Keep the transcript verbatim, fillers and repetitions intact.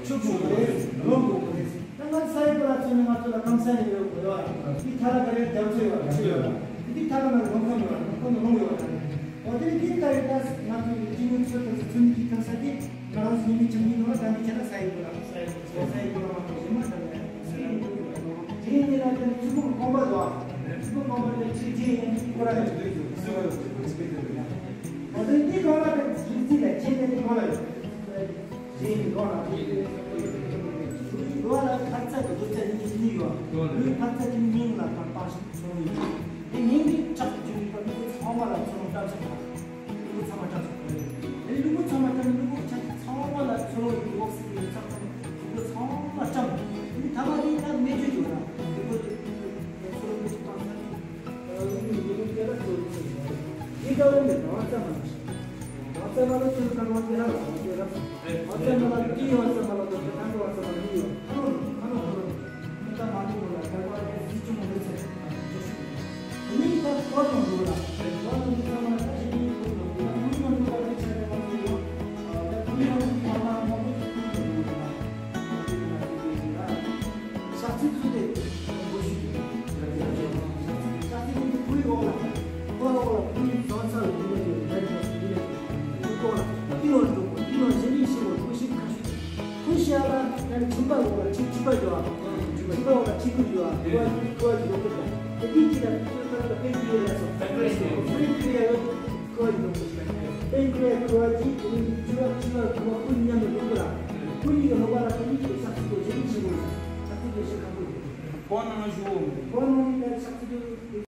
ཆུ་དགོས་རེད། ལོ་དགོས་རེད། ད་ང་ས་ཡི་གོ་ལ་ཚོ་ནི་ང་ཚོ་ལ་སྐམ་ས་ནས་ཡོད་དགོས་ཡོད། འདི་ཐ་ལ་ག་རེ་རྒྱ་མཚོ་ཡོད་རེད། འདི་ཐ་ལ་ང་ལོང་ཁམས་ཡོད་རེད། ཁོ་ནི་ལོང་ཡོད་རེད། འོ་དེ་འདི་ལྟ་ཡི་ད་ང་ཚོ་ཡི་ཅི་ནུས་ཚོད་ཐུབ་ཚོད་ནི་གི་སྐམ་ས་དེ་ང་རང་ཚོ་ཉི་མའི་ཆང་གི་ནང་ལ་ད་འདི་ཆ་ལ་ས་ཡི་གོ་ལ་ས་ཡི་གོ་ལ་ས་ཡི་གོ་ལ་མ་གཏོགས་གཞན་མ་ད་ལ་ཡ། དེ་ཡིན་ན་དེ་ནི་ཆུ་ཁུངས་གོམ་པ་དང་། ཆུ་ཁུངས་གོམ་པ་དེ་ཆུ་རྗེས་ཡན་གྱི་ཁོ་ར་ཡོད་དུས་སུ་སུ་ཡོད་ཆུ་ཁུངས་ཆུ་ཁུངས་དེ་ཡོད། འོ་དེ་འདི་གོ་ལ་དེ་ཆུ་རྩི་ལ་ཆེ་དེ་འདི་གོ་ལ་ཡོད། རྗེས་ཡིན་གོ་ལ་དེ་གོ་ལ་འཕར་རྩ་དང་རྡོ་རྩ་གཉིས་གཉིས་ཡོད། ལུས་འཕར་རྩ་དེ་ནི་སྙིང་ལ་དང་པ་ཚོར་བ་ཡོད། དེ་སྙིང་གི་ཁྲག་རྒྱུན་པ་ནི་ཚང་མ་ལ་ཚོར་བ་སྐྲག་ཆག་ལུས་པོ་ཚང་མ་སྐྲངས་སོང་། ཨེ་ལུས་པོ་ཚང་མ་སྐྲངས། ལུས་པོ་ཆ་ཚང་མ་ལ་ཚོར་བ་ཡོད། འོག་སི་ཇན་ཚང་མ་ལུས་པོ་ཚང་མ་སྐྲངས། ཨེ་ཐ་མ་དེ་ད་སྨན་བཅོས་ཡོད་ན་ལུས་པོ་ཚོར་བ་ཡོད་ཚང་མ་ལུས་པོ་སྐྱེ་ལ་ཚོར་བ་ཡོད། དེ་ལྟ་བུ་མེད་ན་ང་ཚང་མ་ལ་ང་ཚང་མ་ལ་ཚོར་བ་ང་ཚང་མ་ལ་ང་ཚང་མ་ལ་དེ་ཡོད་ཚང་མ་ལ་དོ་དེ་ཐང་གི་བ་ཚང་མ་ལ་དེ་ཡོད། ཁ་ལོ་ཁ་ལོ་ཁ་ལོ། མི་ད་མ་འདུག་ལ་ཁ་པར་དེ་སྲིད་སྐྱོང་མི་ཚེ་འཇོག་ཤུགས། དེ་ནས་ད་གོ་ནང་འགྲོ་ལ། གོ་ནང་འདི་ཚང་མ་ད་ཞིག་ནས་གོ་ནང་འགྲོ་ལ། གོ་ནང་འགྲོ་ལ་དེ་ཆ་དེ་མ་འདུག་ཡོང་། ད་གོ་ནང་འདི་མ་མ་མ་མོ་ཞིག་གོ་ནང་འགྲོ་ལ། ཤ་ཚིག་ཚུ་དེ་གོ་ཤུགས། ཤ་ཚིག་དེ་གོ་ཡོང་ལ། གོ་ཡོང་ལ་གོ་ཡོང་ཚང་ཚང་ལ་འདི་ལ་འདི་ལ་འདི་ལ་འདི་ལ་འདི་ལ་འདི་ལ་འདི་ལ་འདི་ལ་ཞེ་ནས་ཞེ་བོ་གོ་ཤུགས་ཁ་ཤུགས། ཁོ་ཤ་ལ་ཡང་ཁྱིམ་པ་འོག་ལ་ཁྱིམ་ཁྱིམ་པ་ཡོད། ཁྱིམ་པ་འོག་ལ་ཁྱི་གུ་ཡོད། ཁོ་ཁོ་ཡི་ལོ་གུ་དང་དེ་དུས་ཀྱི་ལ་ཁྱོད་ཁ་ལ་པེ་ཀི་ཡོད་ཡ་སོ། པེ་ཀི་ཡོད། ཁོ་ཡི་ལོ་གུ་ཞིག་པེ་ཀི་ཡོད། ཁོ་ཡི་ཁྱི་པ་ཁྱི་པ་ཁོ་ཁོ་མཉམ་དུ་ལོ་གུ་ལ། ཁོ་གཉིས་ཀྱི་ལོ་པ་ལ་དེ་གཉིས་ཀྱི་ས་ཚིགས་དེ་ཞེ་ནས་ཞེ་བོ་ཡོད། ས་ཚིགས་དེ་ཞེ་ཁ་པོ་ཡོད། ཁོ་ནང་ཞུ་འོང་། ཁོ་ནང་ཡ་ས་ཚིགས་དེ།